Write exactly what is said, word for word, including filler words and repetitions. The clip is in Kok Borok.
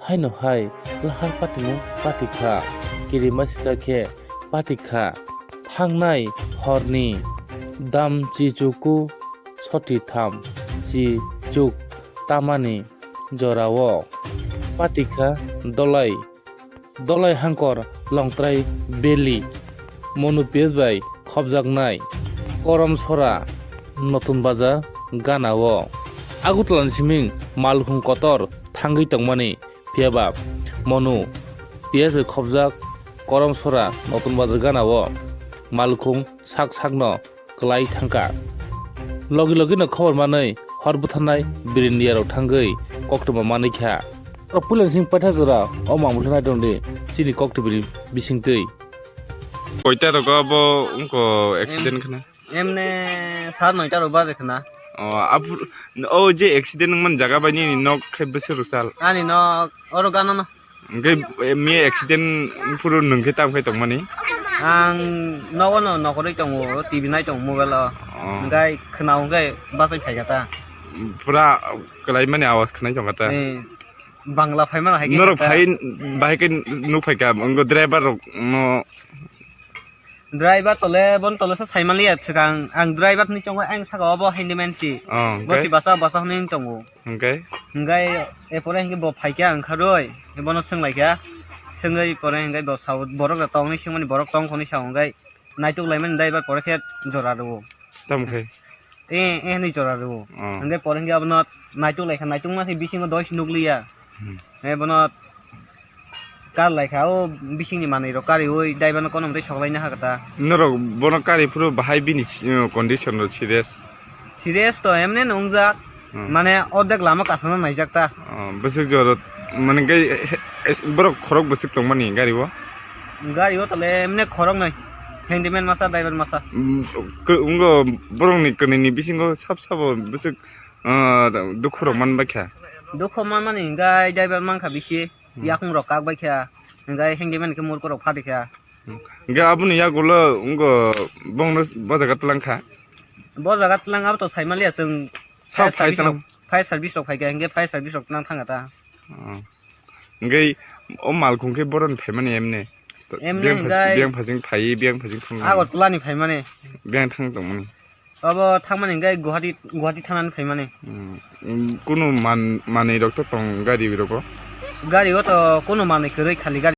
Haino hai lahar patimung patikha, kirima sijak khe patikha. Thangnai horni dam chichuku soti tham chichuk tamani jorao patikha dolai. Dolai hangkor Longtrai Valley, Monu P S bai khopjaknai Koromsora Notun Bazar ganao. Agartala ni siming malkhung kotor thangwi tongmani, phiyaba Monu P S bai khopjak Koromsora Notun Bazar ganao malkhung sak sakno kwlai thangkha. Logi logino khobor manwi hor butharnai birindiarok thangwi koktwma manwi kha. Puila sing paitha jora o mamung khe nai tongdi chini koktwbini bisingtwi. Koita rogo abo wngkha accident khna? Emne saat noita rok baje khna. O, aphuru, o je accident wngmani jaga bai nini nok khe bwswk rwchal? Ani nok oro gana no. Hwnkhe, eh, miya accident phuru nwng khe tamo khe tongmani? Ang nogo no nokorwi tongo, T V nai tongo mobile o. Oh. Hwnkhe khwnao hwnkhe bachai phaikha ta. Pura kwlaimani awas khwnai tongkha ta. Eh, Bangla phaimano hai khe norok khe ta. Phai, bahai khe nuk phaikha, wngkha driver rok no. Driver tole, bon tole sa saimanliya swkang. Ang driver hinwi tongo, ang saka obo handyman si. Oh, bo si hwnkhe? Basa, basa hinwi tongo. Hwnkhe? Hwnkhe, e pore hwnkhe bo phaikha wngkharwi, bono swnglaikha. Swngwi pore hwnkhe bo sao, borok da tongni swngmani, borok tong khonwi sao hwnkhe naituk laimani driver pore khe jora rwo. Tamo khe? E, e hinwi jora rwo. Oh. Hwnkhe pore hwnkhe abono naituk laikha, naituk ma se bisingo doi se nukliya. Hmm. E bono kar laikha, o bisingni manwi rok kariwi driver no kono mwtai soklaina hakha ta. Norok bono kari phuru bahai bini si-, condition rok serious? Serious to emne no wngjak. Hmm. Mane ordek lama kasano naijak ta. Oh, bwswk jora, mane gai, he, he, borok khorok bwswk tongmani gari o? Gari o tole emne khorok nai. Handyman masa, driver masa. Mm, kw-, wngkha borokni kwnwini bisingo sab sabo bwswk Ah, dukhu rok man bai kha. Dukhu man mani hwnkhe driver man kha bisi, hmm, yakung rok kak bai kha, hwnkhe handyman khe murko rok phadi kha. Hmm. Hwnkhe aboni yagulo wngkha bongno bo jaga tlang kha. Bo jaga tlang abo to sai maliya chwng. Sa fire service rok, fire service rok phai kha, hwnkhe fire service rok tlang thang kha ta. Oh. Hwnkhe o malkhung khe boroni phaimani emne. Emne biyang phas-, hwnkhe biyang phasing phai, biyang phasing thang. Agartala ni phaimani. Biyang thang tongmani. Abo thangmani hwnkhe Guwahati, Guwahati thanani phaimani. Hmm. Kunu man-, manwi rok to tong gari rogo? Gari o to kunu manwi kwrwi khali gari.